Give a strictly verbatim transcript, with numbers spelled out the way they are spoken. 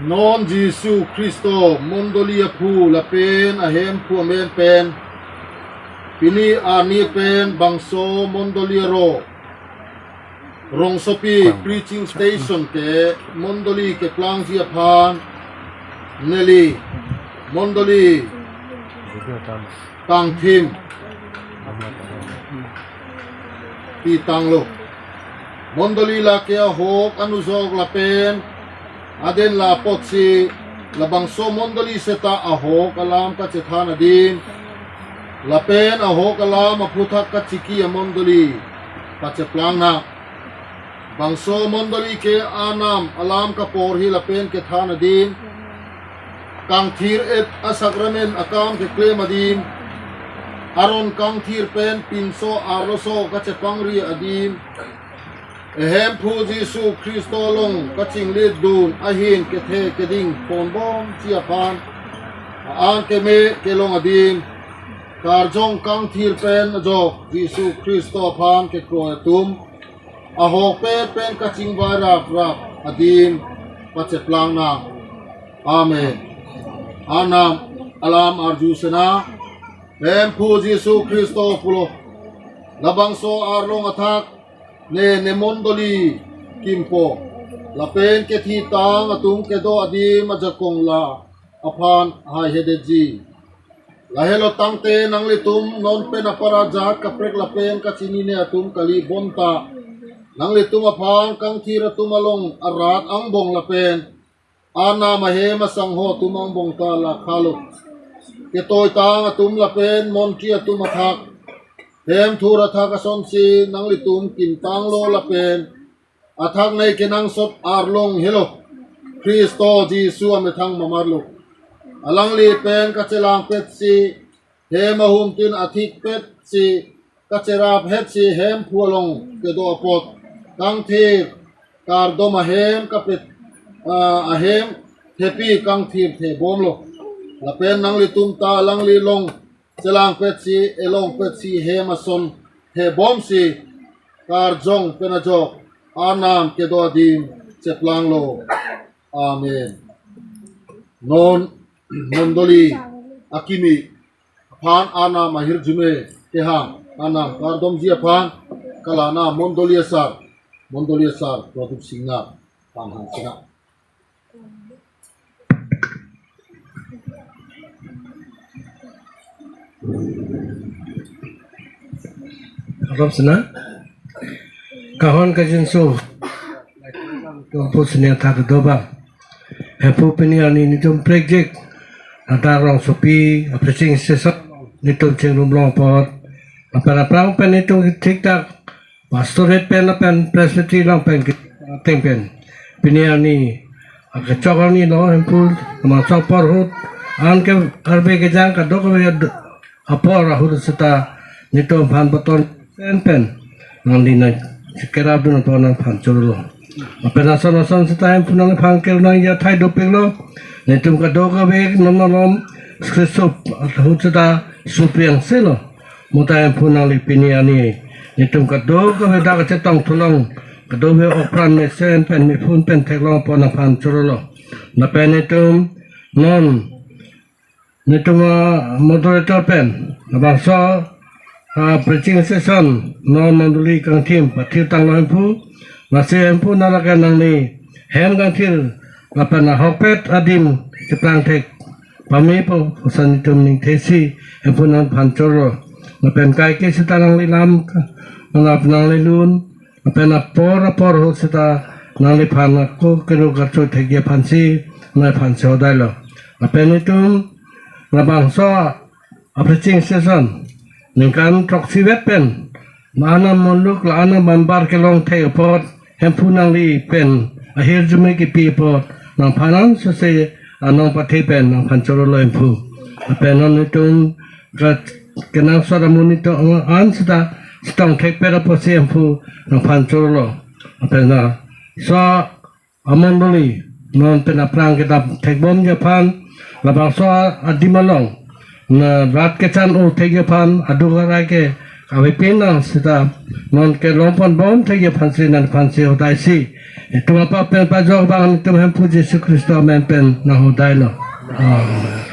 Non Jisu Khristo mondoli aphu lapen ahemphu amen pen pini arni pen bangso mondoli aro Rongsopi Preaching Station ke mondoli keplangji aphan neli mondoli kangthim pitanglo. Mondoli lake ahok anujok lapen aden la apotsi labangso mondoli seta ahok alam kachethan adim lapen ahok alam aphuthak kachiki amondoli kacheplang na. Bangso mondoli ke Arnam alam kaporhi lapen kethan adim, kangthir-et asakramen akam keklem adim, aron kangthir pen pinso arloso kachepangri adim, ehemphu Jisu Khristo along kachinglidun ahin kethe keding ponbomji aphan, a-an keme kelong adim, karjong kangthir pen ajok Jisu Khristo aphan kekroi atum ahokpet pen kachingvai raprap adim pacheplang nang. Amen. Arnam alam arju sena, ehemphu Jisu Khristo pulo, labangso arlong athak ne ne mondoli kimpo lapen kethitang atum kedo adim ajakong la aphan haihedetji. Lahelo tangte nanglitum non pen apar ajat kaprek lapen kachinine atum kali bonta, nanglitum aphan kangthir atum along arat angbong lapen Arnam ahem asangho atum angbong ta lakhalo. Ketoitang atum lapen montri atum athak, hemthur athak asonsi nanglitum kintanglo lapen athak nei kenangsot arlong helo Khristo Jisu amethang mamarlo. Alangli pen kachelangpetsi hem ahumtin athikpetsi kacheraphetsi hemphu along kedo apot kangthir kardom ahem kapet, ah, ahem thepi kangthir thebomlo. Lapen nanglitum ta alangli along chelangpetsi elongpetsi hem ason thebomsi karjong pen ajok Arnam kedo adim cheplanglo. Amen. Non mondoli akimi aphan Arnam ahirjume kehang Arnam kardomji aphan kalana mondoli asar, mondoli asar Pradip Singnar aphan hang sena. Arop sena. Kahon kajinso. Tungpu seni athak doba. Hemphu pini arni netum prekjik. Ladak Rongsopi, a preaching station. Netum chingrum long apot. Apar apar pen netum thikthak Pastorate pen lapen Presbytery along pen ke-, ateng pen. Pini arni, akechok arni lo hemphu, amang chok apor ahut, an ke arve kejang kadokave ad-, apor ahut seta, netum aphan baton pen pen. Nangli nangkerapdun apot nangphan chorolo. Lapen ason ason seta hemphu nangphan ke nangji athai dopiklo. Netum kadokave non malom, skrisop, ahut seta, supriang selo. Muta hemphu nangli pini arni netum kadokave dak chetong thulong, kadokave okpran mesen pen miphun pen theklong apot nangphan chorolo. Lapen netum non netum, ah, moderator pen labangso, ah, preaching session non mondoli kangthim pathirtanglo hemphu. Lasi hemphu nang lake nangli hem kangthir lapen ahokpet adim cheplangthek pame pu puson netum ningthesi hemphu nangphan chorolo. Lapen kaike seta nangli lam ka-, nangli lun, lapen apor apor ahut seta nangliphan ako keru karcho thekji aphansi nangphan chodailo. Lapen netum labangso a preaching session ningkan throksi vet pen la-an amonluk la-an amember kelong thek apot hemphu nangli pen ahirjume kipi apot nangphan an sose anong pathe pen nangphan chorolo hemphu. Lapen non netum ka-, kenangsot amonit an seta chetong thekpet apotsi hemphu nangphan chorolo. Lapen laso amondoli non pen aphrang kedam thekbomji aphan labangso adim along na rat kechan-o thekji aphan aduk arai ke Kave pinang seta non kelong ponbom thekji aphansi nangphansi hodai si itum apap pen pajok abang itum Hemphu Jisu Khristo amen pen nang hodai lo. Amen.